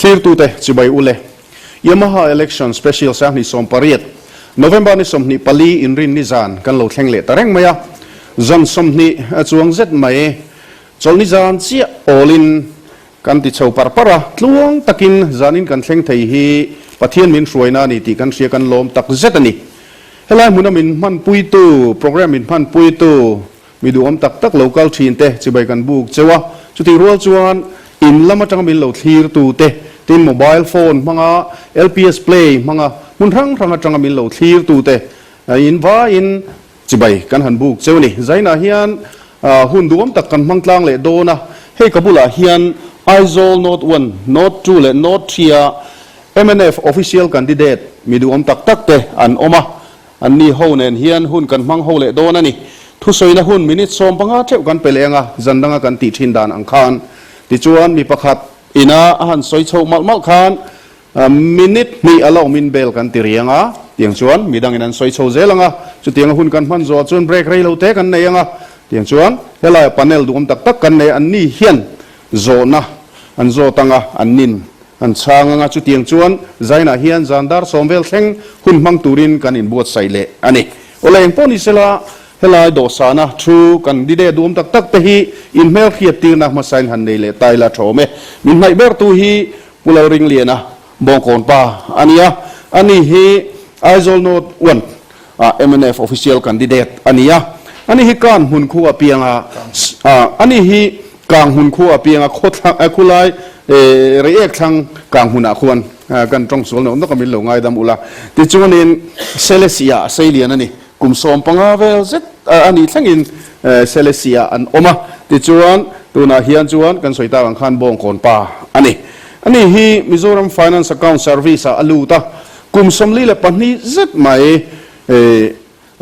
Thlirtute chibai ule. Yamaha Election Special 2018, November ni 24 inrin ni zan kan lo thleng leh ta reng mai a. Zan 20 chuang zet mai chawlhni zan chiah awlin kan ti chho par par a, tluang takin zanin kan thleng thei hi Pathian min hruaina a ni tih kan hria kan lawm tak zet a ni. Helai hmuna min hmanpuitu, program min hmanpuitu, Mi duhawm tak tak lo kal thin te chibai kan buk cheu a, chutih rual chuan in lam atanga min lo thlir tu te, tin mobile phone hmanga LPS play hmanga hmun hrang hrang atanga min lo thlir tu te in vaiin chibai kan han buk cheu a ni. Zainah hian hun duhawm tak kan hmang tlang leh dawn a, hei ka bulah hian Aizawl North One, North Two leh North Three a mnf official candidate mi duhawm tak tak te an awm a, An ni ho nen hian hun kan hmang ho leh dawn a ni. Thusawina hun minute 15 theuh kan pe leh ang a, zan danga kan tih thin dan ang khan. Tichuan mi pakhat ina a han sawi chhoh malh malh khan minute hnih a la awmin bel kan ti riang a, tiang chuan mi dangin an sawi chho zel ang a, chutianga hun kan hman zawh chuan break rei lo te kan nei ang a, tiang chuan helaia panel duhawm tak tak kan nei a, an ni hian Zawhna an zawt anga an nin an chhang anga chutiang chuan Zainah hian zan dar 10 vel thleng hun hmang turin kan inbuatsaih leh a ni. Awle eng pawh ni sela helai dawhsana thu kan dide duam tak tak te hi inhmel hriat tirna hmasain han nei leh ta ila tha awm e. Min hnaih ber tu hi Pu Lalringliana Bawngkawn pa a ni a, ani hi Aizawl North One ah mnf official candidate a ni a, ani hi Kan hmun khu a piang a, ani hi Kang hmun khu a piang a, khawthlang khulai Reiek thlang Kang hmunah khuan kan tawng sual nawk nawk a min lo ngaidam ula. Tichuanin Selesih-ah Seilian a ni, kum 15 vel zet a nih thlengin Selesih-ah an awm a, tichuan tunah hian chuan kan sawi tak ang khan Bawngkawn pa a ni. Ani hi Mizoram Finance Account Service-ah a lut a, kum 42 zet mai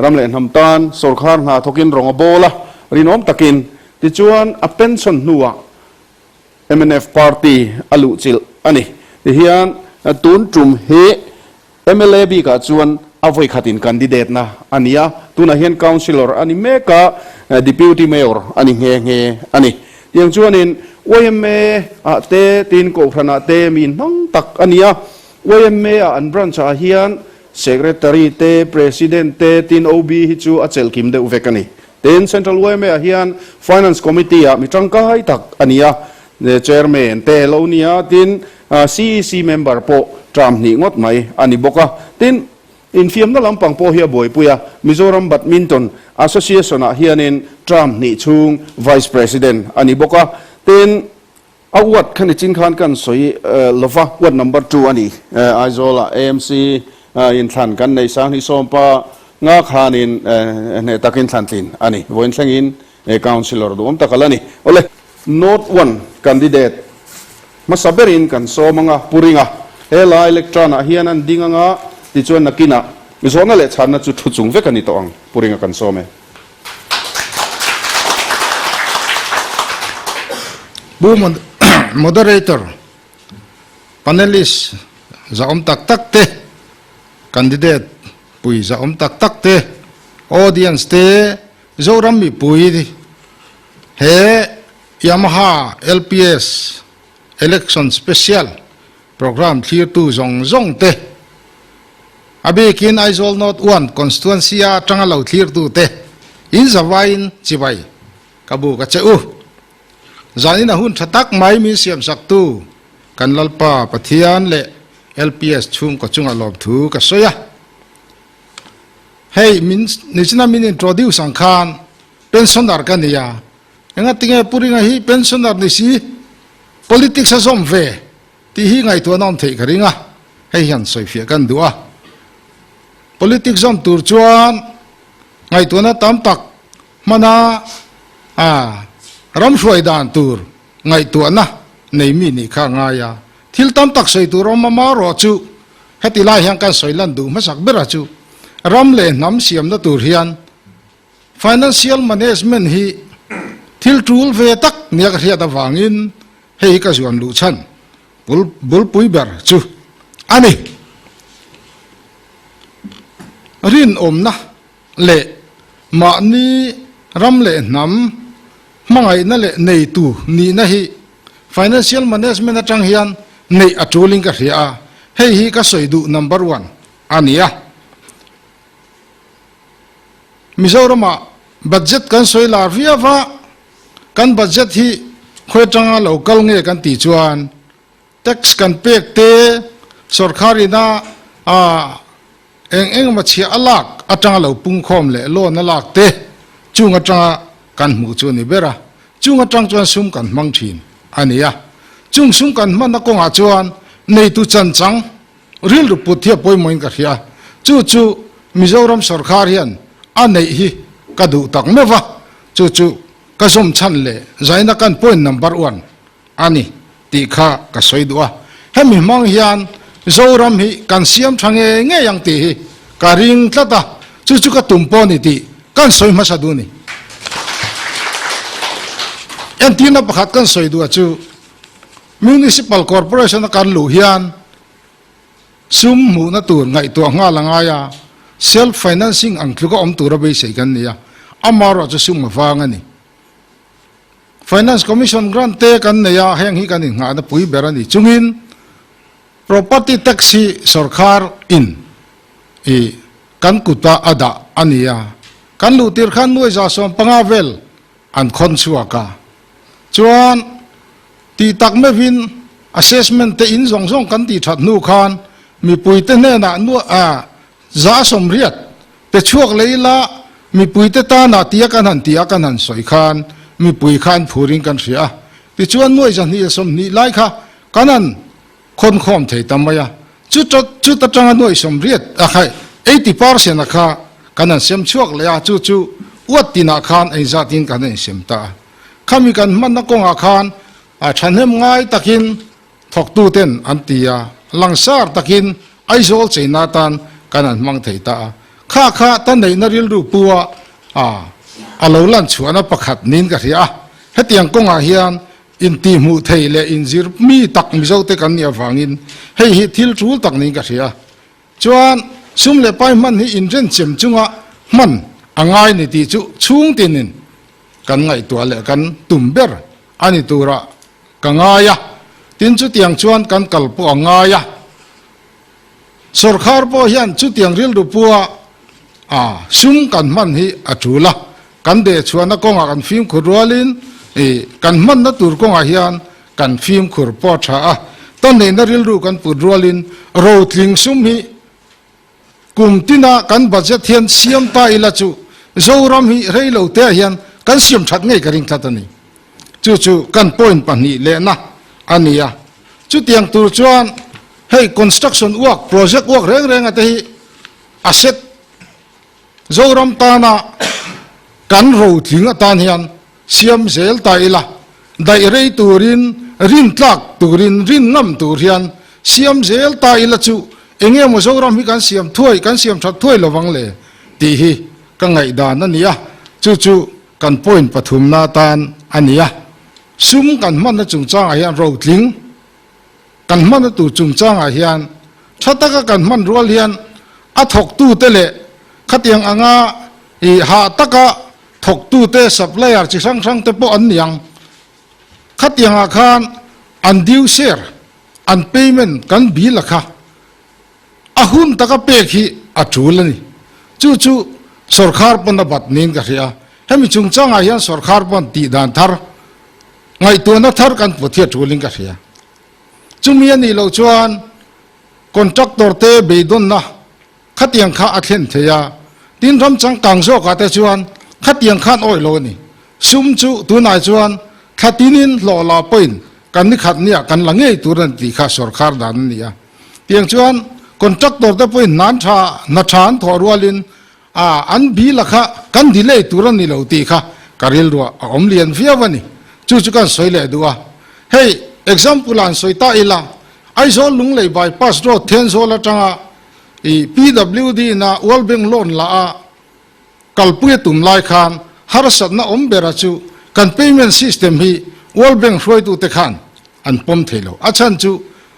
ram leh hnam tan sawrkhar hna thawkin rawng a bawl a, rinawm takin. Tichuan a pension hnuah mnf party a luhchilh a ni. Tihian tun tum hi mla bikah chuan a vawikhatin candidate na a ni a, tunah hian councillor a ni mek a, deputy mayor a ni nghe nghe a ni. Tiang chuanin yma ah te tin kohhran ah te mi inhmang tak a ni a, yma ah an branch ah hian secretary te, president te tin OB hi chu a chelhkim deuh vek a ni. Tin Central yma ah hian finance committee ah mi tangkai tak a ni a, chairman te lo ni a, tin CEC member pawh term hnih ngawt mai a ni bawk a. Tin, infiamna lampang pawh hi a buaipui a, Mizoram Badminton Association ah hianin term hnih chhung Vice President a ni bawk a. Tin, a ward kha nichin khan kan sawi lova, ward number 2 a ni. Aizawl-ah AMC inthlan kan nei 2015 khanin hneh takin thlan tlin a ni. Vawiin thlengin Councillor duhawm tak a la ni. Awle, North One candidate hmasa berin kan sawm anga, Pu Ringa, he lai lectern ah hian an ding anga, tichuan nakinah zawhna leh chhanna chu thu chung vek a ni tawh ang, Pu Ringa kan sawm e. Pu Moderator, Panelist zahawm tak tak te, Candidate pui zahawm tak tak te, Audience te, Zoram mipui he Yamaha LPS Election Special Programme thlirtu zawng zawng te, a bikin Aizawl North One Constituency a atanga lo thlirtu te in zavaiin chibai ka buk a che u. Zanin a hun tha tak mai min siamsaktu kan Lalpa Pathian leh LPS chhungkaw chunga lawmthu ka sawi a. Hei min nichina min introduce ang khan pensioner ka ni a, enga tinge Pu Ringa hi pensioner ni si politics a zawm ve tih hi ngaihtuahna awm theih ka ring a, hei hian sawifiah kan duh a. Politics zawm tur chuan ngaihtuahna tam tak hmana a ram hruai dan tur ngaihtuahna nei mi nih kha a ngai a, thil tam tak sawi tur awm amarawh chu Heti lai hian kan sawi lan duh hmasak bera chu ram leh hnam siamna tur hian financial management hi thil tul ve tak nia ka hriat avangin hei hi ka zuan luh chhan bul bulpui ber chu a ni. Rinawmna leh mahni ram leh hnam hmangaihna leh neitu nihna hi financial management atang hian. neih a tulin ka hria a, hei hi ka sawi duh number one a ni a. Mizoramah budget kan sawi lar viau va, kan budget hi khawi atanga lo kal nge kan tih chuan tax kan pek te, sorkar ina eng eng emaw chhiah a lak atanga lo pungkhawm leh loan a lak te chung atanga kan hmuh chu a ni ber a, chung atang chuan sum kan hmang thin a ni a, chung sum kan hmanna kawngah chuan neitu chanchang rilru put hi a pawimawhin ka hria, chu chu Mizoram sorkar hian a neih hi ka duh tak meuh va, chu chu ka zawm chhan leh zaina kan point number one a ni tih kha ka sawi duh a, hemi hmang hian Zoram hi kan siam tha ngei ngei ang tih hi ka ring tlat a, chu chu ka tum pawh a ni tih kan sawi hmasa duh a ni. Entirna pakhat kan sawi duh a chu Municipal Corporation a kan luh hian sum hmuhna tur ngaihtuah nghal a ngai a, self financing ang tluka awm tura beisei kan ni a, amaherawhchu sum a vang a ni. Finance Commission grant te kan nei a, heng hi kan innghahna pui ber a ni chungin property tax hi sorkar in i kan kuta a dah a ni a, kan luh tir khan nuai 150 vel an khawn chhuak a, chuan tih tak meuhin assessment te in zawng zawng kan tih that hnu khan mipui te hnenah nuai 80% Pe chhuak leh ila, mipuite tana tia kan han ti a, kan han sawi khan mipui kha an phurin kan hria a. Tichuan nuai 220 lai kha kan han khawnkhawm thei ta mai a. Chuta chuta tanga nuai 80 a kha 80 percent a kha kan han sem chhuak leh a, chu chu uat tinah khan engzatin kan han insem ta a. Khami kan hmanna kawngah khan a thahnem ngai takin Thawktuten an ti a, langsar takin Aizawl cheina atan kan han hmang thei ta a. Kha kha ta neihna rilru pu a a lo lan chhuahna pakhat niin ka hria a. Hetiang kawngah hian intihhmuh thei leh inzir mi tak Mizote kan nih avangin hei hi thil tul tak niin ka hria. Chuan sum leh pai hman hi inrenchem chunga hman a ngai ni tih chu chhungtinin kan ngaihtuah leh kan tum ber a ni turah ka ngai a, tin chutiang chuan kan kal pawh a ngai a. Sawrkhar pawh hian chutiang rilru pua a sum kan hman hi a tul a, kan dehchhuahna kawngah kan fimkhur rualin i kan hmanna tur kawngah hian kan fimkhur pawh a tha a, ta neihna rilru kan put rualin rotling sum hi Kum tina kan budget hian siam ta ila chu Zoram hi rei lo te ah hian kan siam that ngei ka ring tlat a ni. Chu chu kan point pahnih lehna a ni a. Chutiang tur chuan hei construction work, project work reng reng a te hi asset Zoram tana kan rotling atan hian siam zel ta ila, daih rei turin, rin tlak turin, rin ngam tur hian siam zel ta ila chu eng nge maw Zoram hi kan siam thuai, kan siam that thuai lovang le tih hi ka ngaihdan a ni a, chu chu kan point pathumna atan a ni a. Sum kan hmanna chungchangah hian rotling kan hmanna tur chungchangah hian tha taka kan hman rual hian a thawktute leh khatiang anga i hah taka Thawktute, supplier chi hrang hrang te pawh an ni ang. Khatiangah khan an due share, an payment kan bill a kha a hun taka pek hi a tul a ni. Chu chu sawrkhar pawn a bat niin ka hria. Hemi chungchangah hian sawrkhar pawn tih dan thar, ngaihtuahna thar kan put hi a tulin ka hria. Chumi a nih loh chuan contractor te beidawnna Khatiang kha a thlen thei a, tin ram changkang zawkah te chuan khatiang khan awih lo a ni. Sum chu tunah chuan thla tinin hlawh la pawhin kan ni khat nia kan la ngei tur a ni tih kha sawrkhar dan a ni a. Tiang chuan contractor te pawhin hna an tha, hna tha an thawh rualin a an bill a kha kan delay tur a ni lo tih kha ka rilruah a awm lian viau a ni. Chu chu kan sawi leh duh a. Hei example ah an sawi ta ila, Aizawl Lunglei bypass road Thenzawl atanga I PWD na World Bank loan la a kalpui a tum lai khan harsatna awm bera chu kan payment system hi World Bank hruaitute khan an pawm thei lo. A chhan chu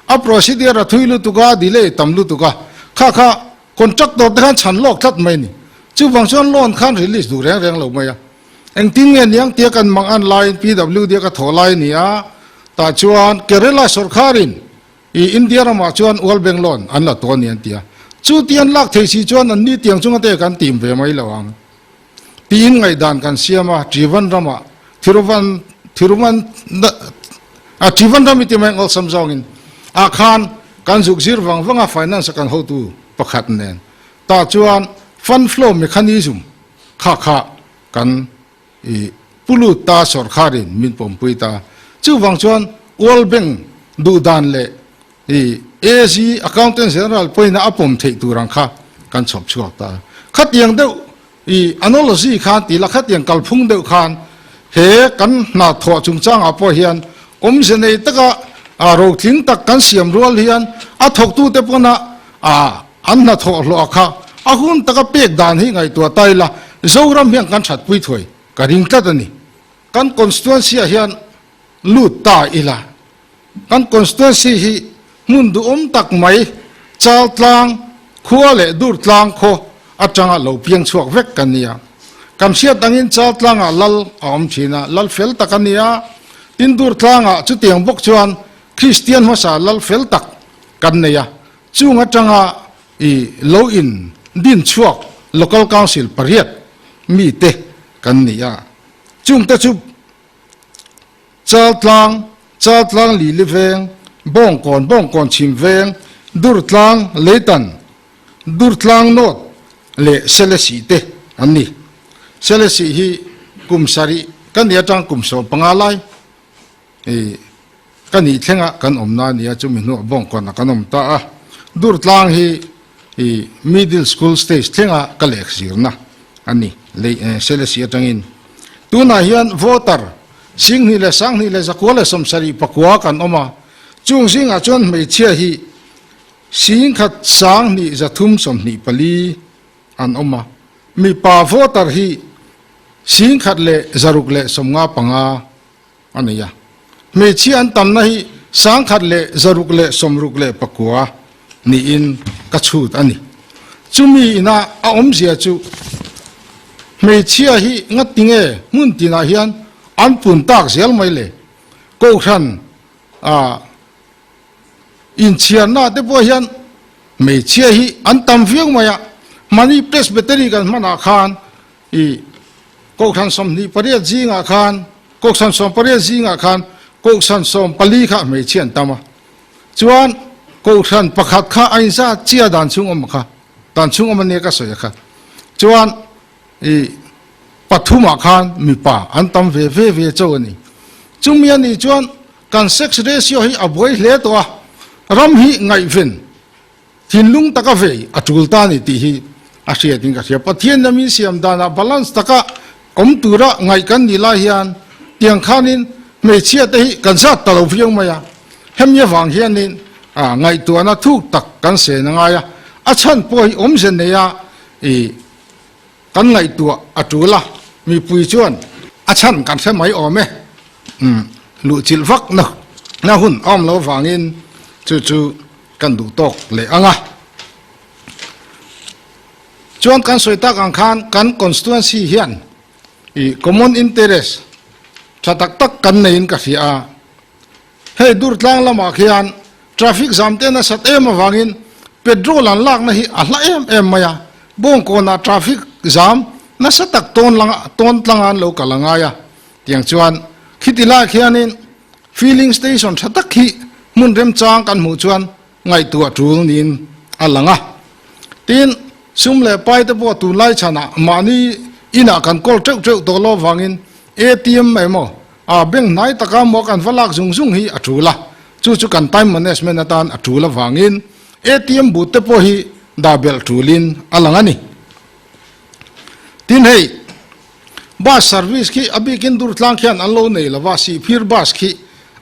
a procedure a thui lutuk a, delay tam lutuk a, kha kha contractor te khan chhan lawk tlat mai a ni. Chuvang chuan loan khan release duh reng reng lo mai a. Engtin nge niang tia kan mang an laiin PWD a ka thawh lai a ni a, tah chuan Kerala sawrkharin. I India ramah chuan World Bank loan an la tawh a ni an ti a. Chu ti an lak thei si chuan an ni tiang chunga te kan tim ve mai lo ang tiin ngaihdan kan siam a, Trivan ramah Thiruvan Thiruvan a Trivan ram i ti mai ang awlsam zawngin ah khan kan zuk zir vang vang a finance a kan hotu pakhat nen tah chuan fund flow mechanism kha kha kan I pu lut ta sawrkharin min pawmpui ta. Chuvang chuan World Bank duhdan leh i AG, Accountant General, pawhin a pawm theih tur ang kha kan chhawp chhuak ta. Khatiang deuh i analogy khan ti la khatiang kalphung deuh khan he kan hna thawh chungchangah pawh hian awmze nei taka rotling tak kan siam rual hian a thawktute pawna A, an hnathawh hlawh kha a hun taka pek dan hi ngaihtuah ta ila, Zoram hian kan thatpui thuai ka ring tlat a ni. Kan constituency ah hian lut ta ila, kan constituency hi hmun duhawm tak mai Chaltlang khua leh Durtlang khaw atanga lo piang chhuak vek kan ni a. Kan hriat angin Chaltlangah lal a awm thin a, lal fel tak a ni a, tin Durtlangah chutiang bawk chuan Kristian hmasa lal fel tak kan nei a, chung atanga i lo in din chhuak Local Council pariat mite kan ni a, chungte chu Chaltlang, Chaltlang Lili Veng, Bawngkawn, Bawngkawn Chhim Veng, Durtlang, Leitan, Durtlang North leh Selesih te an ni. Selesih hi kum sarih kan nih atang kum 15 lai I ka nih thlengah kan awmna a nia, chumi hnuah Bawngkawnah kan awm ta a. Durtlang hi i middle school stage thlenga ka lehkha zirna a ni, lei Selesih atangin. Tunah hian voter 2000 leh 2000 leh 900 leh 74 kan awm a, chung zingah chuan hmeichhia hi 10,000 2 324 an awm a, mipa voter hi 10,000 leh 655 a nei a. Hmeichhia an tamna hi 1669 niin ka chhut a ni. Chumi ina a awmzia chu hmeichhia hi ngatinge hmun tinah hian an pun tak zel mai le? Kohhran a inchhiarna te pawh hian hmeichhia hi an tam viau mai a. Hmani Presbytery kan hmanah khan I Kohhran 28 zingah khan, Kohhran 18 zingah khan Kohhran 14 kha hmeichhia an tam a. Chuan Kohhran pakhat kha a inzat chiah dan chhung awm kha, dan chhung awm ania ka sawi a kha. Chuan i pathumah khan mipa an tam ve ve ve cho a ni. Chumi a nih chuan kan sex ratio hi a buai hle tawh a, ram hi ngaihven Thinlung taka vei a tul ta a ni tih hi a hriatin ka hria. Pathian lam in siam danah balance taka awm tura ngaih kan nih lai hian tiang khanin hmeichhia te hi kan zat ta lo viau mai a. Hemi avang hianin ngaihtuahna thuk tak kan sen a ngai a, a chhan pawh hi awmze neia i kan ngaihtuah a tul a, mipui chuan a chhan kan hre mai awm e. Luhchilh vak na hun a awm lo avangin chu chu kan duh tawk leh ang a. Chuan kan sawi tak ang khan kan constituency hian i common interest tha tak tak kan neiin ka hria a. Hei Durtlang lamah khian traffic jam te nasat em avangin petrol an lakna hi a hla em em mai a, Bawngkawnah traffic jam nasa tak tawn tawn tlanga an lo kal a ngai a. Tiang chuan khiti lai khianin Filling station tha tak hi hmun remchang kan hmuh chuan ngaihtuah tul niin a lang a. Tin, sum leh pai te pawh tunlai chhanah mahni inah kan kawl teuh teuh tawh lo avangin ATM emaw a bank hnai taka maw kan va lak zung zung hi a tul a. Chu chu kan time management atan a tul avangin ATM but te pawh hi dah belh tulin a lang a ni. Tin hei. Bus service khi a bikin Durtlang khian an lo nei lova, Sihphir bus khi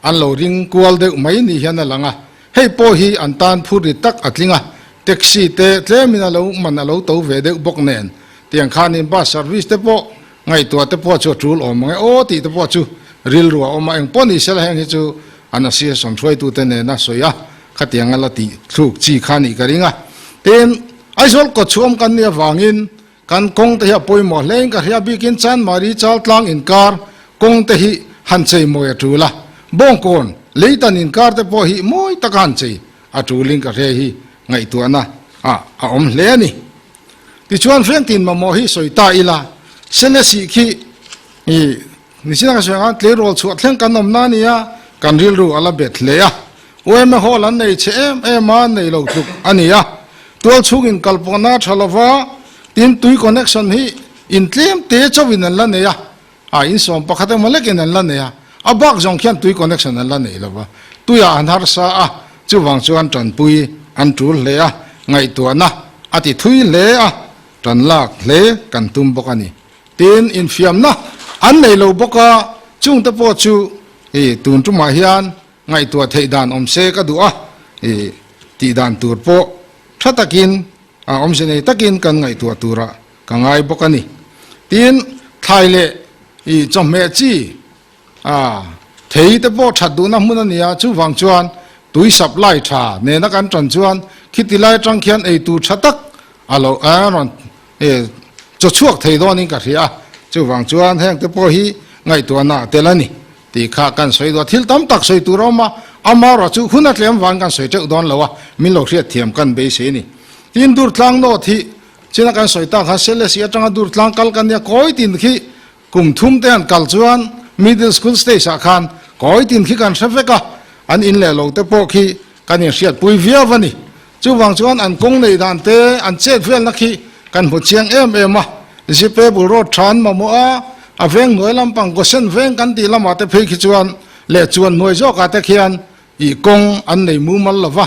an lo ring kual deuh mai ni hian a lang a, hei pawh hi an tan phur ri tak a tling a, taxi te tlemin a lo man a lo to ve deuh bawk nen, tiang khanin bus service te pawh ngaihtuah te pawh chu a tul awm ang e aw tih te pawh chu rilru a awm a, engpawh ni sela heng hi chu an association hruaitute nena sawi a, khatiang a la tih thluk chi kha nih ka ring a, tin Aizawl kawtchhuam kan nih avangin Kan kawng te hi a pawimawh hle in ka hria bikin Chanmari Chaltlang inkar kawng te hi han cheimawi a tul a. Bawngkawn. Leitan inkar te pawh hi mawi taka han chei a tulin ka hre hi ngaihtuahna ah a awm hle a ni. Tichuan Franklin mamawh hi sawi ta ila, Selesih khi i nichina ka sawi ang khan tleirawl chhuah thleng kan awmna a ni a, kan rilru a la bet hle a. Uaime hall an nei chhe em em a, nei lo tluk a ni a. Tual chhungin kalpawhna a tha lova, tin tui connection hi in tlem te chauhin an la nei a, a in sawm pakhat emaw lekin an la nei a, a bak zawng khian tui connection an la nei lova, tuiah an harsa a, chuvang chuan tanpui an tul hle a, ngaihtuahna a ti thui hle a, tan lak hle kan tum bawk a ni. Tin, infiamna an nei lo bawk a, chungte pawh chu i tun tumah hian ngaihtuah theih dan awm se ka duh a, i tih dan tur pawh tha takin a awmze nei takin kan ngaihtuah turah ka ngai bawk a ni. Tin, thlai leh i chawhmeh chi a thei te pawh that duhna hmun a ni a, chuvang chuan tui supply tha nena kan tan chuan khiti lai atang khian ei tur tha tak a lo a rawn e chaw chhuak thei dawnin ka hria a, chuvang chuan heng te pawh hi ngaihtuahna a tel a ni. Tih kha kan sawi duh a, thil tam tak sawi tur a awm a, amaherawh chu hun a tlem vang kan sawi teuh dawn lo a, min lo hriatthiam kan beisei a ni. Tin, Durtlang North hi china kan sawi tak khan Selesih atanga Durtlang kal kan nia, kawi tin khi kum thum te han kal chuan Middle School stage ah khan kawi tin khi kan hre vek a, an in leh lo te pawh khi kan inhriatpui viau a ni. Chuvang chuan an kawng neih dan te, an chet velna khi kan hmu chiang em em a. Zipe bul road tha an mamawh a, a veng hnuai lampang Gosen veng kan tih lamah te phei khi chuan leh chuan hnuai zawkah te khian ih kawng an nei mumal lo va,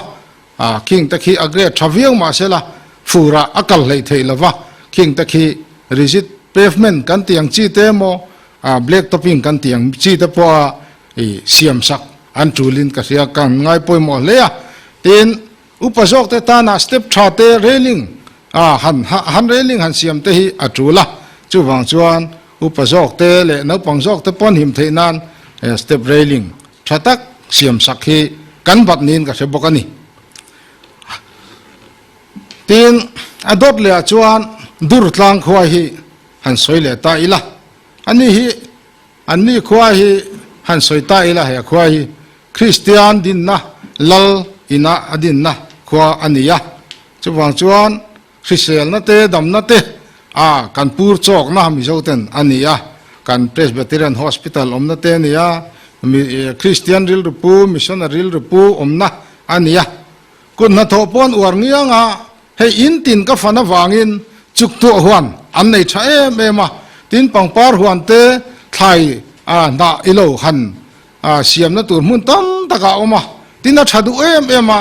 a khing te khi a grade tha viau mahsela furah a kal hleih theih lo va, khing te khi rigid pavement kan tih ang chi te emaw black topping kan tih ang chi te pawha ih siam sak an tulin ka hria, kan ngai pawimawh hle a. Tin, upa zawk te tana step tha te railing a han han railing han siam te hi a tul a, chuvang chuan upa zawk te leh naupang zawk te pawn him theih nan step railing tha tak siam sak hi kan bat niin ka hre bawk a ni. Tin, a dawt leh ah chuan dur tlang khua hi han sawi leh ta ila, ani hi Anni khua hi han sawi ta ila he khua hi Kristian dinna lal ina a dinna khua a ni a, chuvang chuan hriselna te damna te a kan pur chawkna Mizo ten a ni a, kan Presbyterian Hospital awmna te a ni a, Kristian rilru pu, Missionary rilru pu awmna a ni a. Kut hnathawh pawn uar ngiang a, hei in tin ka fan avangin chuk tuah huan an nei tha em em a, tin pangpar huan te thlai a hnah i lo han a siamna tur hmun tam tak ah a awm a, tin a tha duh em em a,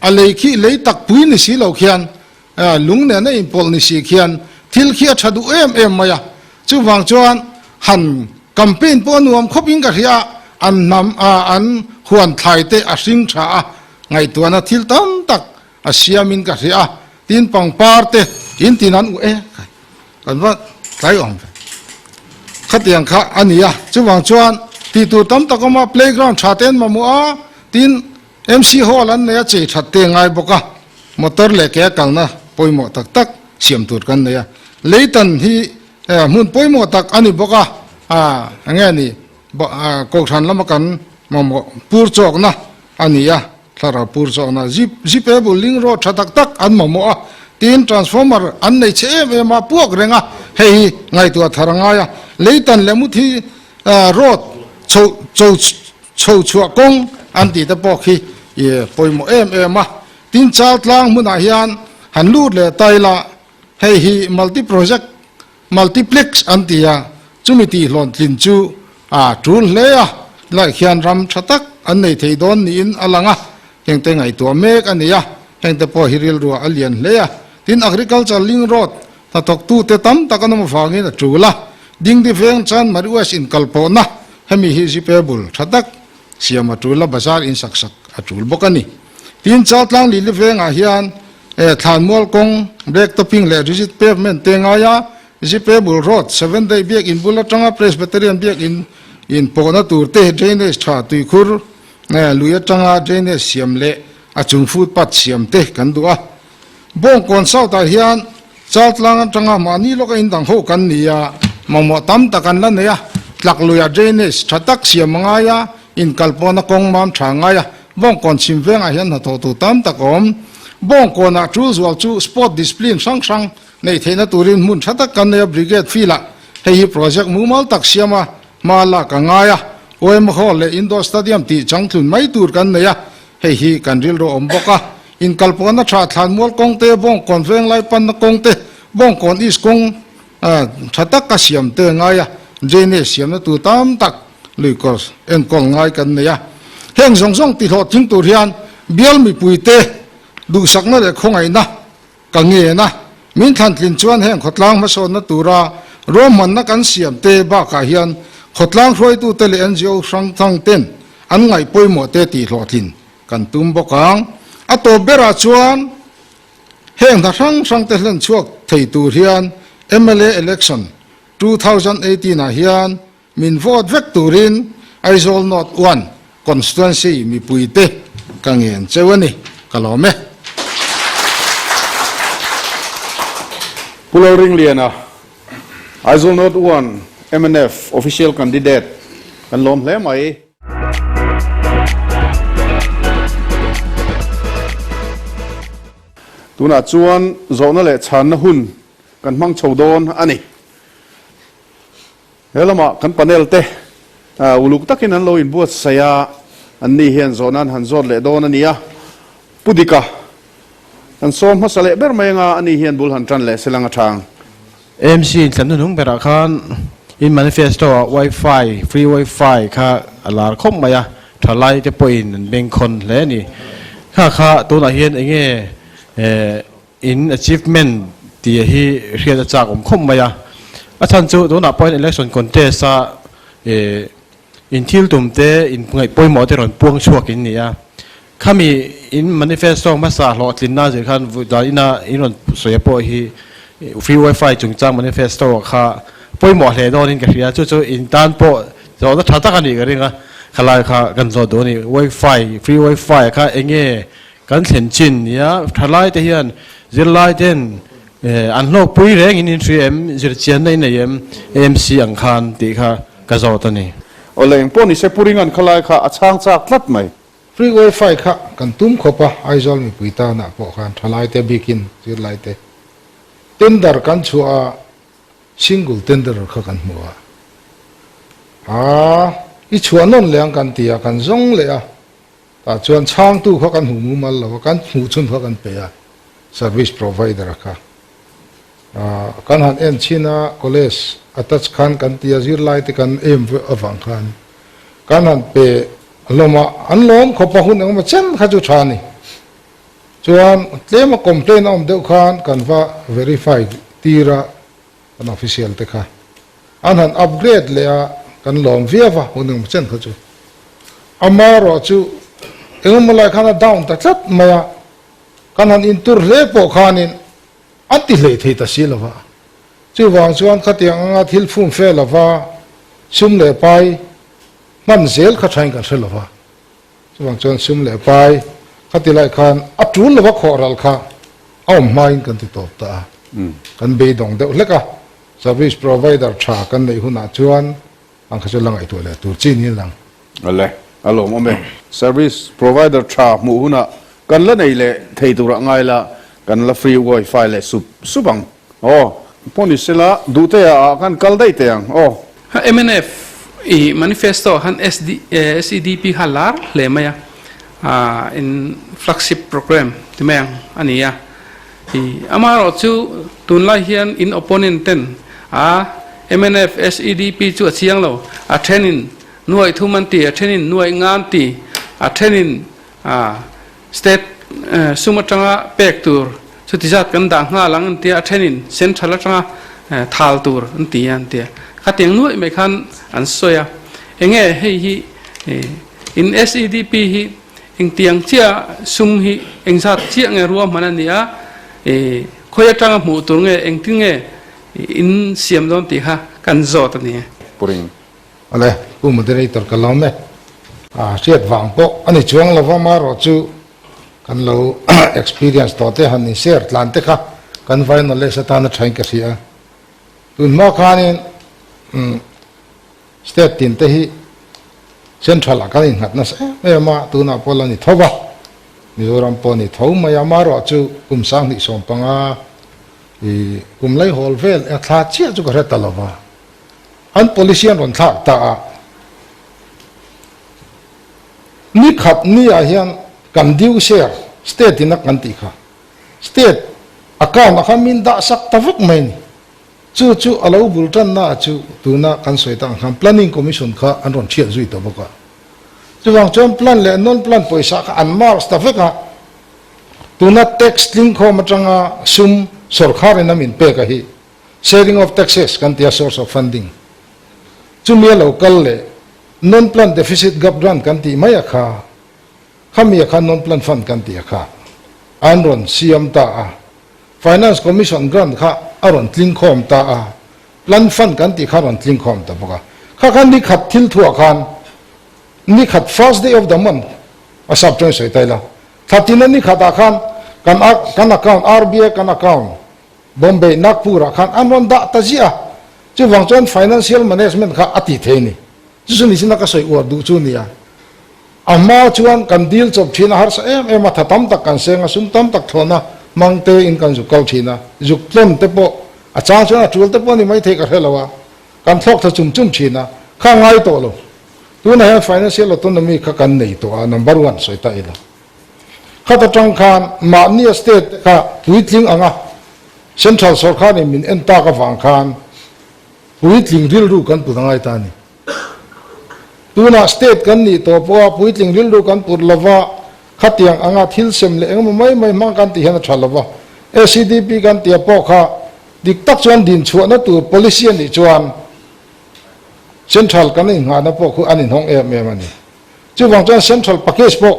a lei khi lei tak pui ni si lo khian lung nen a inpawlh ni si khian thil khi a tha duh em em mai a, chuvang chuan han campaign pawh a nuam khawp in ka hria a, an hnam an huan thlai te a hring tha a, Ngaihtuahna thil tam tak a siamin ka hria a, tin pangpar te in tin an uh e khai kan va tlai awm ve. Khatiang kha a ni a, chuvang chuan tih tur tam tak awm a, playground tha te an mamawh a, tin MC hall an nei a, chei that te ngai bawk a, motor leh ke a kalna pawimawh tak tak siam tur kan nei a, leitan hi hmun pawimawh tak a ni bawk a, enge ni Kohhran lama kan mamawh pur chawkna a ni a, thlarau pur chawkna zip zip e bul ling road tha tak tak an mamawh a, tin transformer an nei chhe em em a, puak reng a, hei hi ngaihtuah thar a ngai a, leitan leh muthi road chho cho chho chhuah kawng an tih te pawh khi pawimawh em em a, tin Chaltlang hmunah hian han lut leh ta ila hei hi multi project Multiplex an ti a, chumi tihhlawn tlin chu a tul hle a, tilaiah khian ram tha tak an nei thei dawn niin a lang a, hengte ngaihtuah mek a ni a, hengte pawh hi rilruah a lian hle a, tin Agriculture Link Road hnathawktute tam tak an awm avangin a tul a, Dingdi veng chuan Mariwest inkalpawhna hemi hi zipebul tha tak siam a tul a, bazar insak sak a tul bawk a ni. Tin Chaltlang Lili vengah hian Thlanmual kawng, black topping leh rigid pavement te ngaia Zipebul Road, Seventh Day Biak In bul atanga Presbyterian Biak In in pawhna tur te drainage tha tuikhur lui atanga drainage siam leh a chung footpath siam te kan duh a. Bawngkawn South ah hian Chaltlang atanga mahni lawka in dang ho kan ni a, mamawh tam tak an la nei a, tlak luiah drainage tha tak siam a ngai a. Inkal pawhna kawng mam tha ngai a, Bawngkawn chhim vengah hian hnathawh tur tam tak a awm. Bawngkawnah tul zual chu sport discipline hrang hrang neih theihna turin hmun tha tak kan nei a, Brigade field-ah hei hi project mumal tak siam a, hma lak a ngai a, OM Hall leh Indoor Stadium tih changtlun mai tur kan nei a, hei hi kan rilru awm bawk a. Inkal pawhna tha thlanmual kawng te, Bawngkawn venglai panna kawng te, Bawngkawn East kawng tha taka siam te ngai a, drainage siamna tur tam tak luikawr enkawl ngai kan nei a. Heng zawng zawng tihlawhtling tur hian bial mipuite duhsakna leh khawngaihna ka ngen a, min thlantlin chuan heng khawtlang hmasawnna tura ruahmanna kan siam te bakah hian khawtlang hruaitute leh NGO hrang hrang ten an ngaih pawimawh te tihlawhtlin kan tum bawk ang. A tawp berah chuan Heng hna hrang hrang te hlen chhuak thei tur hian mla election 2018 ah hian min vote vek turin Aizawl North One constituency mipui te ka ngen cheu a ni, ka lawm e. Pu Lalringliana, Aizawl North One mnf official candidate kan lawm hle mai. Tunah chuan zawhna leh chhanna hun kan hmang chho dawn a ni. He lamah kan panel te uluk takin an lo inbuatsaih a, anni hian zawhna an han zawt leh dawn a ni a. Pu Dika, kan sawm hmasa leh ber mai anga ani hian bul han tan leh se lang a tha ang. AMC inthlan hnuhnung berah khan in manifesto ah wifi, free wifi kha a lar khawp mai a, thalai te pawhin an bengkhawn hle a ni. Kha kha tunah hian enge in achievement tih hi hriat a chak awm khawp mai a. A chhan chu tunah pawhin election contest a in thil tum te, in ngaih pawimawh te rawn puang chhuak in ni a. Khami in manifesto hmasa hlawhtlinna zir khan dan ina in rawn sawi pawh hi free wifi chungchang manifesto kha pawimawh hle dawnin ka hria. Chu chu in tan pawh zawhna tha tak a nih ka ring a, khalai kha kan zawh duh a ni. Wifi, free wifi kha enge kan thlen chin nia thalai te hian zirlai ten an hlawkpui reng in in hria em, zirchianna in nei em AMC ang khan tih kha ka zawt a ni. Awle engpawh nise Pu Ringan khalai kha a chhang chak tlat mai. Free wifi kha kan tum khawp a, Aizawl mipui tanah pawh khan thalaite bikin zirlaite tender kan chhuah a, single tender kha kan hmu a, aa i chhuah nawn leh ang kan ti a, kan zawng leh a, tah chuan chhangtu kha kan hmu mumal lo a, kan hmuh chhun kha kan pe a, service provider kha aa kan han en chhin a, college attach khan kan ti a, zirlaite kan em avang khan kan han pe. A lawm a, an lawm khawp a hun engemaw chen kha chu tha a ni. Chuan tlem a complaint a awm deuh khan kan va verify tir a kan official te kha. An han upgrade leh a kan lawm viau a hun engemaw chen kha chu. Amaherawh chu engemaw lai khan a down ta tlat mai a, kan han intur hle pawh khanin an ti hlei thei ta si lova. Chuvang chuan khatiang anga thil fumfe lova sum leh pai Hman zel kha thain kan hre lova, chuvang chuan sum leh pai kha ti lai khan a tul lova khawh ral kha a awm hmain kan ti tawp ta a, kan beidawng deuh hlek a, service provider tha kan neih hunah chuan ang kha chu la ngaihtuah leh tur chi niin lang. Awle, a lawmawm e. Service provider tha hmuh hunah kan la nei leh thei turah ngai la, kan la free wifi leh sup sup ang. Aw, pawh ni sela duhtea ah khan kal daih teh ang aw. Mnf i manifesto ah khan SEDP kha a lar hle mai a, in flagship program ti mai ang a ni a. I amaherawh chu tunlai hian in opponent ten a mnf SEDP chu a chiang lo, a thenin nuaih thum an ti, a thenin nuaih nga an ti, a thenin State sum atanga pek tur chuti zat kan dah nghal ang an tia, a thenin central atanga thal tur an ti a an tia. Khatiang nuaih mai khan an sawi a. Enge hei hi in SEDP hi engtiang chiah sum hi engzat chiah nge ruahman a ni a, khawi atanga hmuh tur nge engtin nge in siam dawn tih kha kan zawt a ni. Puring Awle, Pu Moderator ka lawm e. A hriat vang pawh a ni chuang lova, amaherawh chu kan lo experience tawh te han in share tlan te kha kan vai knowledge atana thain ka hria a. Tun hma khanin state tin te hi. Central ah kan innghat nasa em em a, tunah pawh la ni tho va, Mizoram pawh ni tho mai a, amaherawh chu kum 2015 i kum laihawl vel a thla chiah chu ka hre ta lo va, an policy an rawn thlak ta a, ni khat ni ah hian kan due share state in a kan tih kha state account ah khan min dah sak ta vek mai a ni. Chu chu a lo bul tanna chu tuna kan sawi tak ang khan Planning Commission kha an rawn thiat zui ta bawk a. Chuvang chuan plan leh non-plan pawisa kha an marks ta vek a. Tuna tax tlingkhawm atanga sum sawrkharin a min pek a hi sharing of taxes kan ti a, source of funding. Chumi a lo kal leh non-plan deficit gap grant kan tih mai a kha, khami a kha non-plan fund kan tih a kha an rawn siam ta a. Finance Commission grant kha a rawn tling khawm ta a, Plan Fund kan tih kha a rawn tling khawm ta bawk a. Kha khan ni khat thil thuah khan ni khat first day of the month a sap chuan sawi ta ila, thla tina ni khatah khan kan kan account RBI kan account Bombay Nagpur ah khan an rawn dah ta ziah a. Chuvang chuan financial management kha a ti thei a ni. Chu chu ni sin a ka sawi uar duh chu nia. A hma chuan kan dil chawp thin a harsa em em a, tha tam tak kan seng a, sum tam tak thlawn a, hmang te in kan zuk kal thin a, zuk tlawn te pawh a chang chuan a tul te pawh a ni maithei ka hre lo a, kan thlawk tha chum chum thin a, kha ngai tawh lo. Tunah hian financial autonomy kha kan nei tawh a, number one sawi ta ila. Khat atang khan mahni a state te kha puitling ang a, central sawrkharin min en tak avang khan puitling rilru kan put a ngai ta a ni. Tunah state kan nih tawh pawha puitling rilru kan put lova, khatiang anga thil sem leh engemaw mai mai hmang kan tih hian a tha lova. SEDP kan tia pawh kha dik tak chuan dinchhuahna tur policy a nih chuan central kan innghahna pawh khu an inhawng em em a ni. Chuvang chuan central package pawh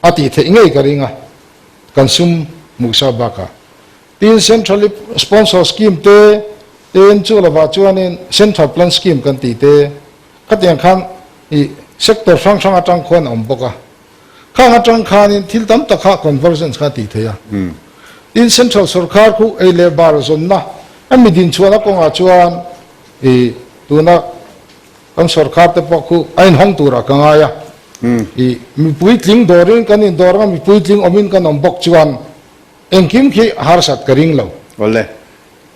a tih theih ngei ka ring a, kan sum hmuhsa bakah. Tin, Central Sponsor Scheme te, tin chu lovah chuanin Central Plan Scheme kan tih te, khatiang khan i sector hrang hrang atang khuan a awm bawk a. Khang atang khanin thil tam tak kha convergence kha a tih theih a. Tin, Central sorkar khu ei leh bar zawnna a mi dinchhuahna kawngah chuan i tuna kan sorkar te pawh khu a inhawng turah ka ngai a. I mipuitling dawrin kan indawr anga mipuitling awmin kan awm bawk chuan Engkim khi harsat ka ring lo. Awle.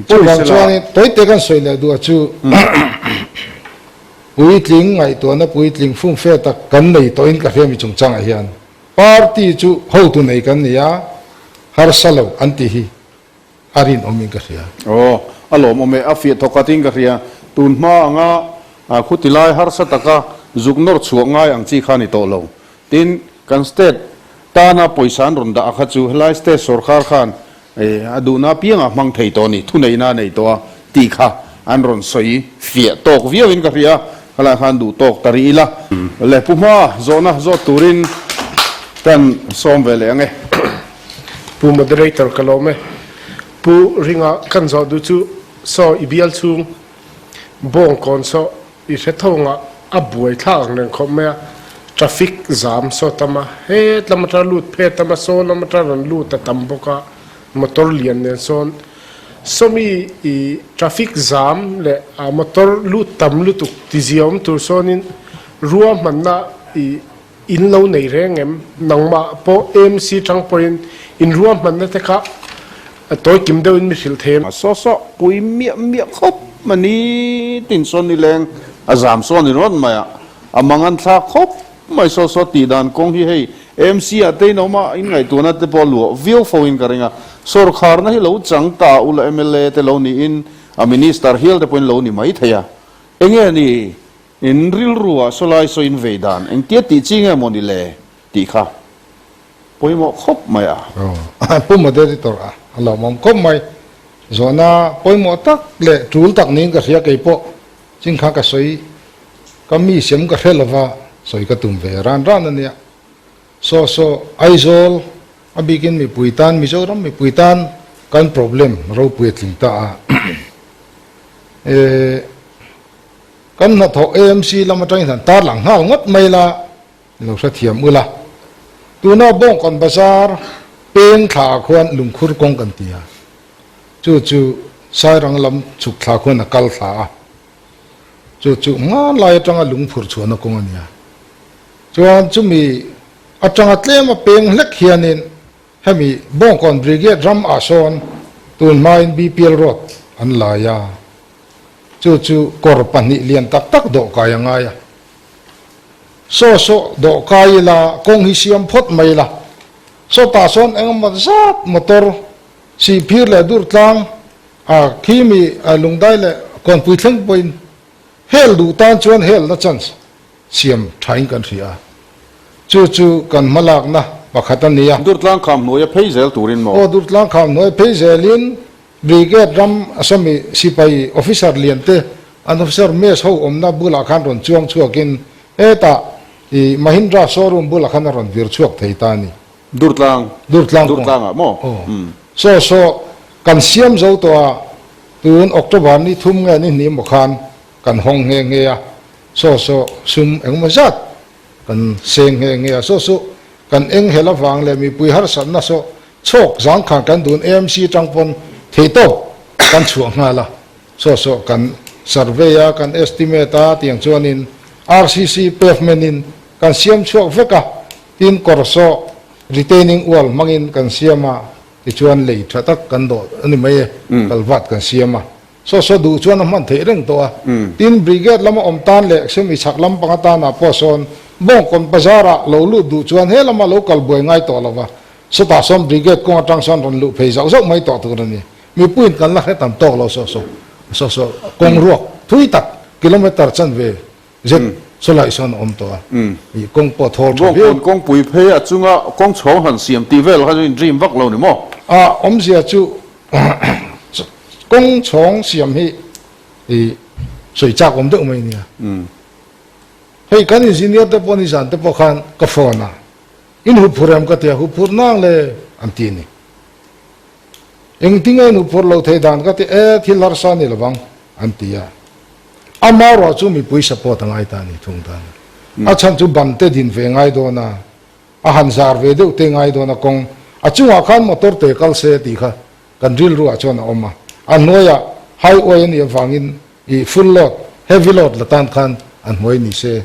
Chuvang chuanin tawite kan sawi leh duh a chu puitling ngaihtuahna puitling fumfe tak kan nei tawhin ka hria mi chungchangah hian party chu hotu nei kan ni a, harsa lo an tih hi a rinawmin ka hria. Aw, a lawmawm e, a fiah thawk atin ka hria. Tun hma anga khuti lai harsa taka zuk nawr chhuah ngai ang chi kha ni tawh lo. Tin, kan state tana pawisa an rawn dah a kha chu helai state sorkar khan a duhna apiangah hmang thei tawh a ni, thuneihna a nei tawh a tih kha an rawn sawi fiah tawk viauin ka hria, khalai khan duh tawk ta rih ila. Le Pu Hma, zawhna zawt turin kan sawm ve leh ang e. Pu Moderator ka lawm e. Pu Ringa kan zawh duh chu saw i bial chhung bawngkawn saw I hre tho nga a buai thlak ang reng khawp mai a, traffic zam saw tam a, het lam atanga lut phet tam a, saw lam atanga rawn lut a tam bawk a, motor lian nen sawn sawmi i traffic zam leh a motor lut tam lutuk ti zia awm tur sawnin ruahmanna i in lo nei reng em, nangmah pawh AMC tang pawhin in ruahmanna te kha tawi kim deuhin mi hrilh thei em? Saw saw pui miah miah khawp a ni tin sawn ni leng a zam sawn ni rawt mai a, a mang an thlak khawp mai saw saw tih dan kawng hi hei AMC ah te in awm a, in ngaihtuahna te pawh a luah viau fo in ka ring a, sawrkharna hi lo chang ta ula mla te lo niin a minister hial te pawhin lo ni mai thei a, enge ni In rilru ah sawlai saw in vei dan engtia tih chi nge maw ni le tih kha pawimawh khawp mai a. Pu Moderator a lawmawm khawp mai. Zawhna pawimawh tak leh tul tak niin ka hria keipawh chin kha ka sawi ka mi sem ka hre lova sawi ka tum ve ran ran a nia. Saw saw Aizawl a bikin mipui tan Mizoram mipui tan kan problem ropui a tling ta a. E. Kan hnathawh AMC lam atangin han tarlang nghal ngawt mai la, i lo hrethiam ula. Tuna Bawngkawn Bazar peng thlaah khuan lungkhur kawng kan ti a, chu chu Sairang lam chhuk thla khuan a kal thla a. Chu chu hmanlai atanga lungphur chhuahna kawng a nia. Chuan chumi atanga tlema peng hlek hianin hemi Bawngkawn Brigade ram ah sawn tun hmain BPL Road an lai a, chu chu kawr pahnih lian tak tak dawhkai a ngai a. Saw saw dawhkai ila kawng hi siam phawt mai ila, sawtah sawn engemaw zat motor sihphir leh durtlang a khimi lungdai leh kawnpui thleng pawhin hel duh tan chuan helna chance siam thain kan hria a, chu chu kan hmalakna pakhat a ni a. Durtlang kham hnuaia phei zel turin maw? Aw, Durtlang kham hnuaia phei zelin Brigade ram sawmi sipai officer lian te an officer mess ho awmna bulah khan rawn chuang chhuakin hetah i Mahindra showroom bulah khan a rawn vir chhuak thei ta a ni. Durtlang, Durtlang kawng. Durtlangah maw? Aw. Saw saw kan siam zo tawh a, tun October ni thum nge ni hnih maw khan kan hawng nghe nghe a, saw saw sum engemaw zat kan seng nghe nghe a, saw saw kan eng hel avang leh mipui harsatna saw chhawk zangkhan kan dun AMC atang pawn theihtawp kan chhuah nghal a, saw saw kan survey a, kan estimate a tiang chuanin RCC pavement in kan siam chhuak vek a, tin kawr saw retaining wall hmangin kan siam a, tichuan lei tha tak kan dawh a ni mai e, kalvat kan siam a. Saw saw duh chuan a hman theih reng tawh a. Tin, Brigade lama awm tan leh semi chhak lam panga tanah pawh sawn Bawngkawn bazar-ah lo lut duh chuan he lama lo kal buai ngai tawh lo va, sawtah sawn Brigade kawng atang sawn rawn luh phei zauh zauh mai tawh tur a ni. Mipuiin kan la hre tam tawk lo saw saw saw saw kawng ruak thui tak kilometre chanve zet sawlai sawn a awm tawh a, ih kawng pawh thawl tha viau. Bawngkawn kawngpui phei a chunga kawng chhawng han siam tih vel kha chu in dream vak lo ni maw? A awmzia chu kawng chhawng siam hi ih sawi chak awm deuh mai nia. Hei kan engineer te pawh nizan te pawh khan ka phone a, in huphur em ka ti a, huphur nang le an ti a ni. Engtinge in huphur lo thei dan ka ti, e thil harsa ni lovang an ti a. Ama erawh chu mipui support a ngai ta a ni thung ta a ni. A chhan chu ban te din ve ngai dawn a, a han zar ve deuh te ngai dawn a kawng a chungah khan motor te kal se tih kha kan rilruah chuan a awm a. A hnuaiah highway a nih avangin ih full load, heavy load la tan khan a hnuai ni se.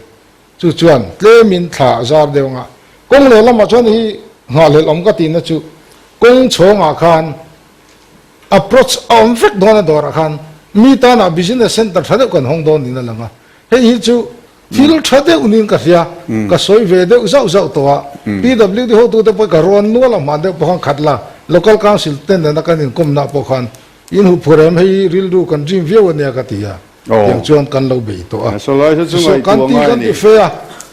Chu chuan tlemin thla a zar deuh ang a. Kawng lehlamah chuan hi nghahhlelh awm ka tihna chu kawng chhawngah khan Approach a awm vek dawn a dawrah khan mi tanah business center tha deuh kan hawng dawn niin a lang a, hei hi chu thil tha deuh niin ka hria, ka sawi ve deuh zauh zauh tawh a, PWD hotute pawh ka rawn nual a hman deuh pawh khan khat la, local council te nena kan inkawmna pawh khan in huh phur em, hei hi rilru kan dream viau a nia ka ti a, tiang chuan kan lo bei tawh a, so kan ti kan ti fe a,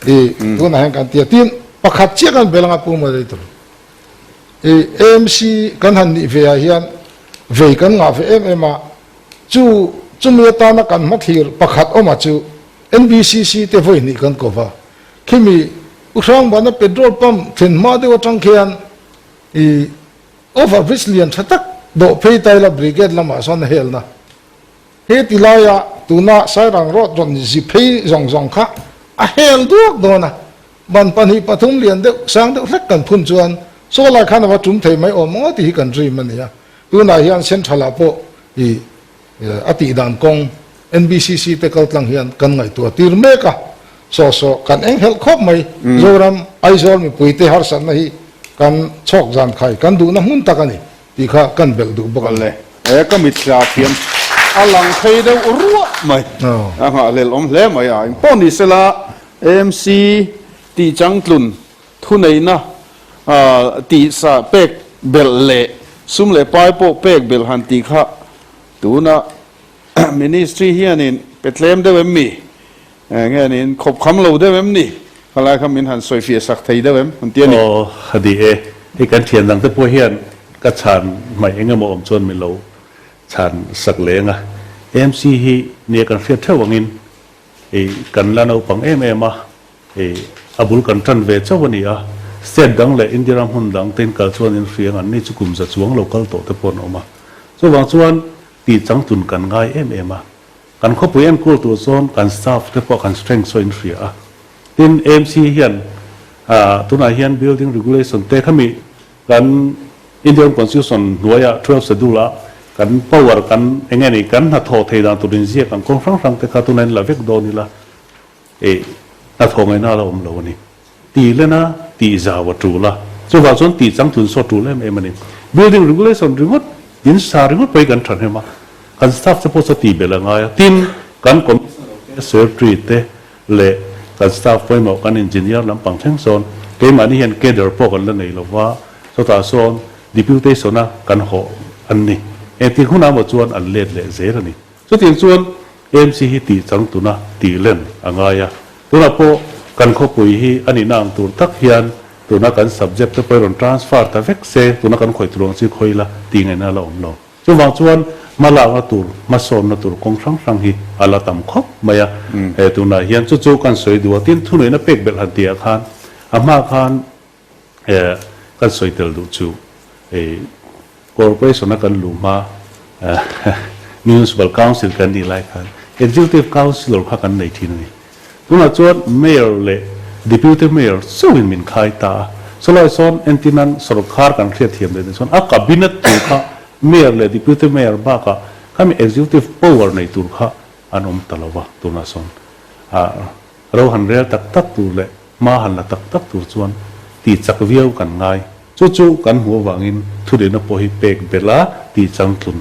i tunah hian kan ti a, tin pakhat chiah kan bel anga Pu Moderator. I AMC kan han nih ve ah hian vei kan ngah ve em em a, chu chumi atana kan hmathlir pakhat awmah chu NBCC te vawi hnih kan ko va, khimi U Hrangbana petrol pump thlen hma deuh atang khian i over bridge lian tha tak dawh phei ta ila brigade lamah sawn a helna. He ti laia tuna Sairang road rawn zi phei zawng zawng kha a hel duak dawn a, ban pahnih pathum lian deuh sang deuh hlek kan phun chuan saw lai khan a va tum thei mai awm maw tih hi kan dream a ni a. Tunah hian Central ah pawh i a tih dan kawng NBCC te kal tlang hian kan ngaihtuah tir mek a, saw saw kan eng helh khawp mai. Zoram Aizawl mipui te harsatna hi kan chhawk zan khai kan duhna hmun tak a ni. Tih kha kan belh duh bawk a ni. Awle, he ka mitthla thiam a lang phei deuh ruah mai. A nghahhlelh awm hle mai a. Engpawh ni sela AMC tih changtlun thuneihna tih sa pek belh leh sum leh pai pawh pek belh han tih kha tuna Ministry hianin pe tlem deuh em mi? Nge niin khawp kham lo deuh em ni? Khalai kha min han sawi fiah sak thei deuh em? An ti a ni. Aw, a ni e. Hei kan thian dang te pawh hian ka chhan hmaih eng emaw awm chuan min lo chhan sak leng a. AMC hi nia kan hriat theuh angin ei kan la naupang em em a, ei a bul kan tan ve chauh a ni a. State dang leh India ram hmun dang te in kal chuan in hria ang an ni chu kum za chuang lo kal tawh te pawh an awm a. Chuvang chuan tih changtlun kan ngai em em a. Kan khawpui enkawl tur chuan kan staff te pawh kan strength saw in hria a. Tin, AMC hian tunah hian building regulation te khami kan Indian Constitution hnuaia 12 Schedule a Kan power kan eng nge ni kan hnathawh thei dan tur inziak ang kawng hrang hrang te kha tunah in la vek dawn ila eh hnathawh ngaihna a la awm lo a ni. Tih lena tih zau a tul a, chuvang chuan tih changtlun saw tul em em a ni. Building regulation ringawt, in sa ringawt pawh hi kan thahnem a, kan staff te pawh chu tih belh a ngai a, tin kan commissioner te, secretary te leh kan staff pawimawh kan engineer lampang thleng sawn keimahni hian cadre pawh kan la nei lova, chutah sawn Deputation a kan hawh an ni. Engtik hunah maw chuan an let leh zel a ni. Chutiang chuan AMC hi tih changtuna tih len a ngai a. Tunah pawh kan khawpui hi a nihna ang tur tak hian tuna kan subject te pawh i rawn transfer ta vek se, tuna kan khawih tur ang chi khawi ila tih ngaihna a la awm lo. Chuvang chuan hmalakna tur, hmasawnna tur kawng hrang hrang hi a la tam khawp mai a. He tunah hian chu chu kan sawi duh a, tin thuneihna pek belh han tihah khan a hma khan Eh kan sawi tel duh chu eh corporation a kan luh hma municipal council kan nih lai khan executive councillor kha kan nei thin a ni. Tunah chuan mayor leh deputy mayor chauhin min khai ta a, chulai sawn entirnan sorkar kan hriatthiam leh chuan a cabinet tur kha mayor leh deputy mayor bakah khami executive power nei tur kha an awm ta lo va tunah sawn ah ro han rel tak tak tur leh Hma han la tak tak tur chuan tih chak viau kan ngai. Chu chu kan hmuh avangin thurihna pawh hi pek belh a tih changtlun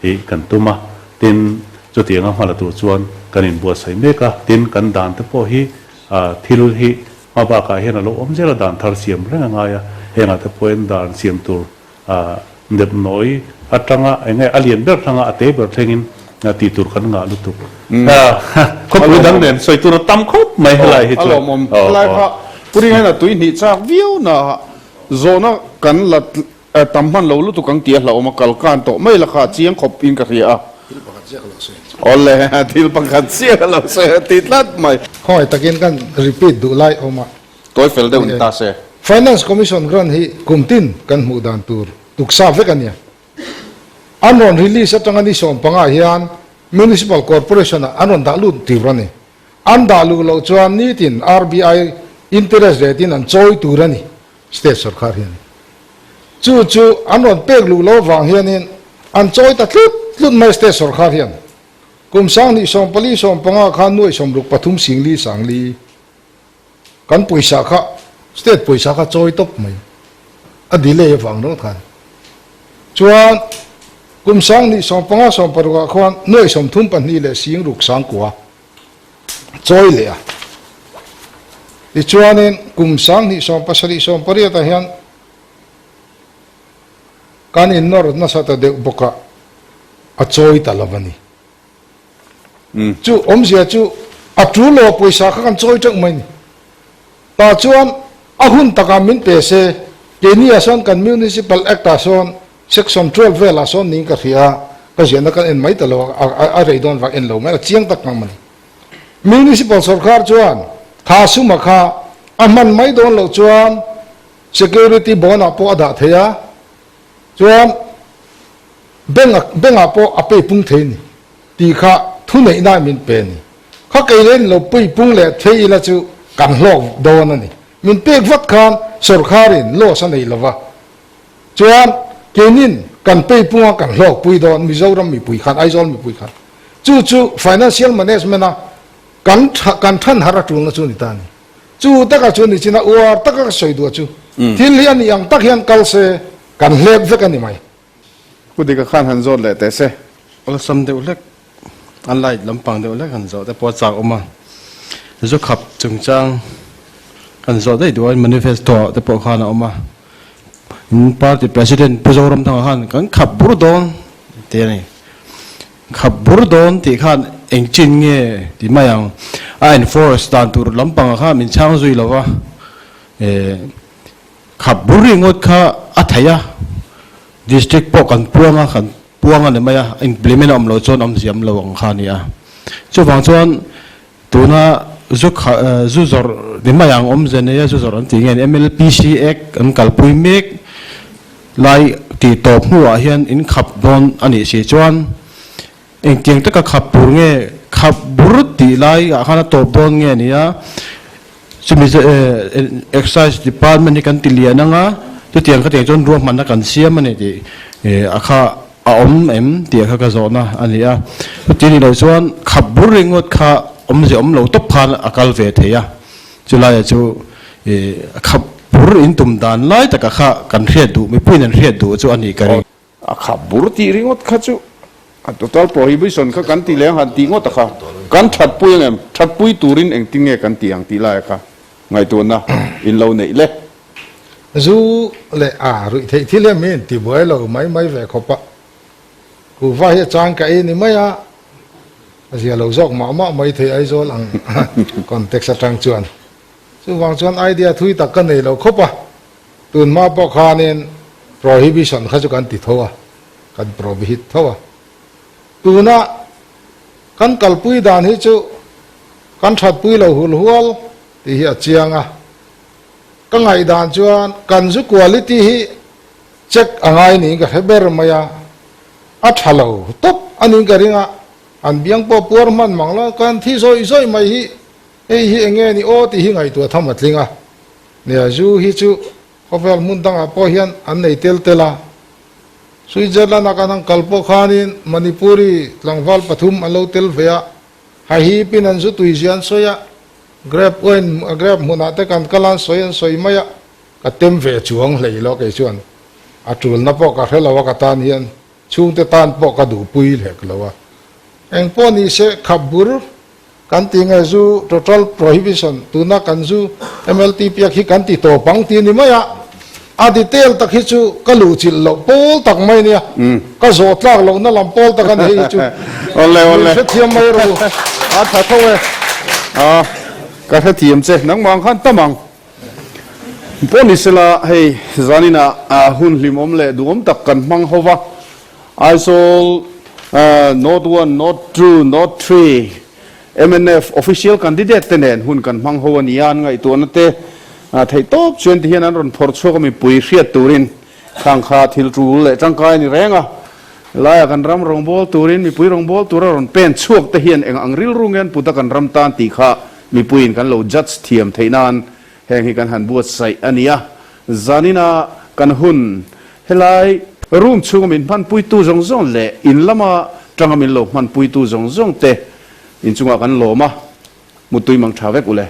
hi kan tum a. Tin, chutianga hma la tur chuan kan inbuatsaih mek a. Tin, kan dan te pawh hi thil hi hma bakah hian a lo awm zel a, dan thar siam reng a ngai a. Hengah te pawhin dan siam tur Dep nawi atanga eng nge a lian ber thlanga a te ber thlengin tih tur kan ngah lutuk. Khawpui dang nen sawi tur a tam khawp mai helai hi chu. A lawmawm. Helai kha Puri hian a tui hnih chak viau na zawhna kan la tam hman lo lutuk ang tih a hlauhawm a, kal kan tawh mai la kha a chiang khawp in ka hria a. Thil pakhat chiah ka lo sawi. Awle, thil pakhat chiah ka lo sawi a ti tlat mai. Khawngaih takin kan repeat duh lai awm a. Tawi fel deuh ni ta se. Finance Commission grant hi kum tin kan hmuh dan tur tuksa vek a nia. An rawn release atanga ni 15 hian Municipal Corporation ah an rawn dah lut tur a ni. An dah luh loh chuan nitin RBI interest rate in an chawi tur a ni state sorkar hian. Chu chu an rawn pek luh loh avang hianin an chawi ta tlut tlut mai state sorkar hian. Kum 2014 15 khan nuaih 63 singli sangli. Kan pawisa kha state pawisa kha chawi tawp mai a delay avang ringawt khan chuan kum 2015 16 ah khuan nuaih 34 leh 60 sangkua chawi leh a tichuanin kum 2017 18 ah hian kan innawr nasa ta deuh bawk a a chawi ta lo a ni. Chu awmzia chu a tul lo pawisa kha kan chawi teuh mai ni. Tah chuan a hun takah min pe se, keini ah sawn kan Municipal Act ah sawn Section 12 velah sawn niin ka hria a, ka ziahna kan en mai ta lo a, a rei dawn vang en lo mai a, chiang tak ngang mani. Municipal sorkar chuan kha suma kha a hman mai dawn loh chuan Security bond ah pawh a dah thei a, chuan Bank bank ah pawh a pei pung thei ni tih kha thuneihna min pe ni. Kha kei len lo pei pung leh thei ila chu kan hlawk dawn a ni. Min pek vat khan sawrkharin loss a nei lova. Chuan keinin kan pei punga kan hlawk pui dawn Mizoram mipui khan Aizawl mipui khan. Chu chu financial management a kan kan than har a tulna chu ni ta a ni. Chu taka chu ni chin a uar taka ka sawi duh chu thil hi a nih ang tak hian kal se kan hlep vek a ni mai. Pu Dika khan han zawt leh teh se. Awlsam deuh hlek, a light lampang deuh hlek han zawh te pawh a chak awm a. Zu khap chungchang kan zawh daih duh a, manifesto ah te pawh khan a awm a. In party president Pu Zoramthanga khan kan khap bur dawn ti a ni. Khap bur dawn tih khan eng chin nge ti mai ang. A enforce dan tur lampang ah khan min chhang zui lo va. Khap bur ringawt kha a theih a, district pawh kan puang a, kan puang a ni mai a, implement a awm loh chuan awmzia awm lo ang kha a ni a. Chuvang chuan tuna zu kha zu zawrh ni mai ang awmzia nei a, zu zawrh an tih nge MLPC Act an kalpui mek lai tih tawp hnuah hian in khap dawn a nih si chuan engtiang taka khap tur nge khap bur tih laiah khan a tawp dawn nge a ni a. Chumi chu Excise Department hi kan ti lian ang a, chutiang khatiang chuan ruahmanna kan siam a ni tih a kha. a awm em tih kha ka zawhna a ni a. Chuti nih loh chuan khap bur ringawt kha awmzia awm lo tawp khan a kal ve thei a. Chulaia chu ih khap bur in tum dan lai taka kha kan hriat duh, mipuiin an hriat duh chu a nih ka ring. A khap bur tih ringawt kha chu a total prohibition kha kan ti leh ang han tih ngawt a kha kan thatpui ang em? Thatpui turin engtin nge kan tih ang tih laia kha ngaihtuahna in lo neih le. Zu leh a ruih theih thil hian min inti buai lo mai mai ve khawp a, kuhva hi a chang ka ei ni mai a, a zia lo zawk mah mah mai thei Aizawl ang context atang chuan. Chuvang chuan idea thui tak ka nei lo khawp a, tunhma pawh khanin prohibition kha chu kan ti tho a, kan prohibit tho a. Tuna kan kalpui dan hi chu kan thatpui lo hulhual tih hi a chiang a. Ka ngaihdan chuan kan zu quality hi check a ngai niin ka hre ber mai a, a tha lo tawp a niin ka ring a, an biang pawh puar hman mang lo, kan thi zawih zawih mai hi hei hi eng nge ni aw tih hi ngaihtuah tham a tling a, nia zu hi chu khawvel hmun dangah pawh hian an nei tel tel a, Switzerland a kan han kal pawh khanin Manipuri tlangval pathum an lo tel ve a, hahipin an zu tui zia an sawi a, Grape uain grape hmunah te kan kal a, an sawi an sawi mai a, ka tem ve chuang hlei lo kei chuan a tulna pawh ka hre lo a ka tan hian chhungte tan pawh ka duhpui hlek lo a. Eng pawh ni se khap bur kan ti nge zu total prohibition tuna kan zu MLT piak hi kan ti tawp ang ti ni mai a, a detail tak hi chu ka luhchilh loh pawl tak mai nia, ka zawh tlak lohna lam pawl tak a ni hei hi chu. Awle awle. Min hrethiam mai rawh u. A tha tho e. A ka hrethiam che nangmah ang khan tam ang. Pawh ni sela hei zaninah hun hlimawm leh duhawm tak kan hmang ho va. Aizawl North One, North Two, North Three mnf official candidate te nen hun kan hmang ho a ni a, an ngaihtuahna te theihtawp chuan ti hian an rawn phawrh chhuak a mipui hriat turin khang kha thil tul leh tangkai a ni reng a. Laia kan ram rawngbâwl turin mipui rawngbâwl tura rawn pen chhuak te hian eng ang rilru nge an put a kan ram tan tih kha mipuiin kan lo judge thiam theih nan heng hi kan han buatsaih a ni a. Zanina kan hun helai room chhunga min hmanpuitu zawng zawng leh in lama tanga min lo hmanpuitu zawng zawng te inchungah kan lawm a, muttui mang tha vek u le.